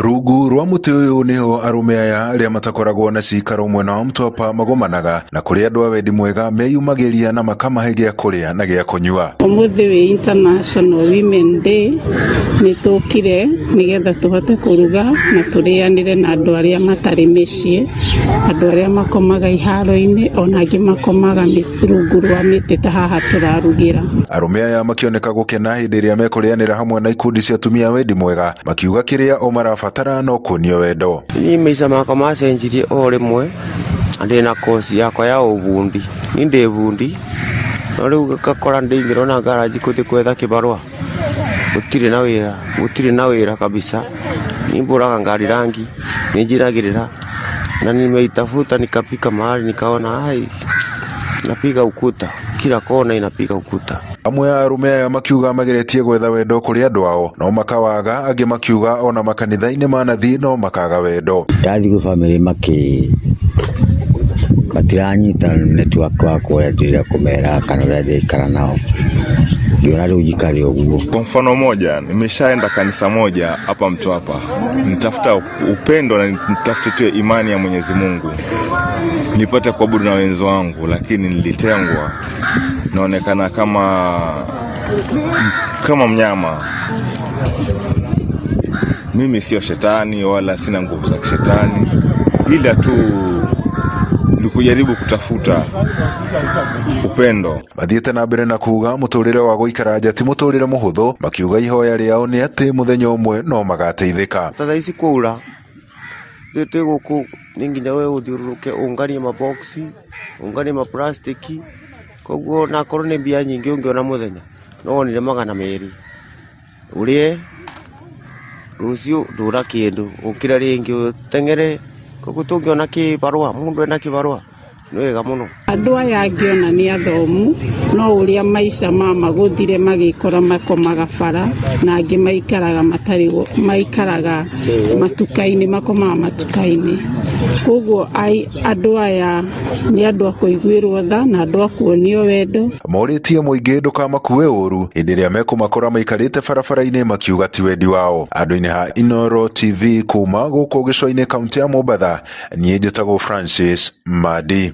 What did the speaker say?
Rungu rwa mũtĩ ũyũ nĩho arũme aya arĩa matakoragwo na cikaro mwena wa Mtwapa magomanaga na kũrĩa andũ a wendi mwega meyumagĩria na makamahe gĩa kũrĩa na gĩa kũnyua. Ũmũthĩ wĩ International Women Day, nĩ tũkire nĩgetha tũhote kũruga na tũrĩanĩre na andũ arĩa matarĩ mĩciĩ, andũ arĩa makomaga iharo-inĩ ona angĩ makomaga rungu rwa mĩtĩ ta haha tũrarugĩra. Arũme aya makĩoneka gũkena hĩndĩ ĩrĩa mekũrĩanĩra hamwe na ikundi cia atumia a wendi mwega, makiuga kĩrĩa o marabatara no kuonio wendo. Niĩ maica makwa macenjirie o rĩmwe ndĩna koci yakwa ya ũbundi. Niĩ ndĩ bundi no rĩu ngakora ndĩingĩra ona garage gũthiĩ gwetha kĩbarũa gũtirĩ na wĩra, gũtirĩ na wĩra kabisa. Niĩ mbũraga ngari rangi, nĩ njiragĩrĩra na nimeitafuta nikafika mahali nikaona ai napiga ukuta, kila kona inapiga ukuta. Amwe a arũme aya makiuga mageretie gwetha wendo kũrĩ andũ ao no makawaga, angĩ makiuga ona makanitha-inĩ manathiĩ no makaga wendo. Ndathiĩ gwĩ bamĩrĩ makĩ matiranyita network wakwa ũrĩa ndĩrenda kũmera kana ũrĩa ndĩraikara nao, ngĩona rĩu njikare ũguo. Kwa mfano moja, nimeshaenda kanisa moja hapa Mtwapa, nitafuta upendo na nitafute tu imani ya Mwenyezi Mungu nipate kuabudu na wenzi wangu, lakini nilitengwa, naonekana kama mnyama. Mimi sio shetani wala sina nguvu za kishetani, ila tu ni kujaribu kutafuta upendo. Mathiĩte na mbere na kuga mũtũrĩre wa gũikara nja ti mũtũrĩre mũhũthũ, makiuga ihoya rĩao nĩ atĩ mũthenya ũmwe no magateithĩka. Ta thaa ici kwaura ithuĩ twĩ gũkũ nĩ nginya we ũthiũrũrũke ũnganie maboxi, ũnganie maplastiki, koguo onakorwo nĩ mbia nyingĩ ũngĩona mũthenya no wonire 200 ũrĩe, rũciũ ndũra kĩndũ ũkĩre rĩngĩ ũteng'ere, koguo tũngĩona kĩbarũa mũndũ ena kĩbarũa nĩ wega mũno. Andũ aya angĩ ona nĩ athomu no ũrĩa maica mamagũthire magĩkora makomaga bara na angĩ maikaraga matarĩ maikaraga matuka-inĩ, makomaga matuka-inĩ. Koguo andũ aya nĩ andũ a kũiguĩrwo tha na andũ a kuonio wendo. Morĩtie mũingĩ ndũkamakue ũru hĩndĩ ĩrĩa mekũmakora maikarĩte barabara-inĩ makiuga ti wendi wao. Andũ-inĩ ha Inooro TV kuma gũkũ gĩcũa-inĩ kaũntĩ ya Mombatha, niĩ njĩtagwo Francis Madi.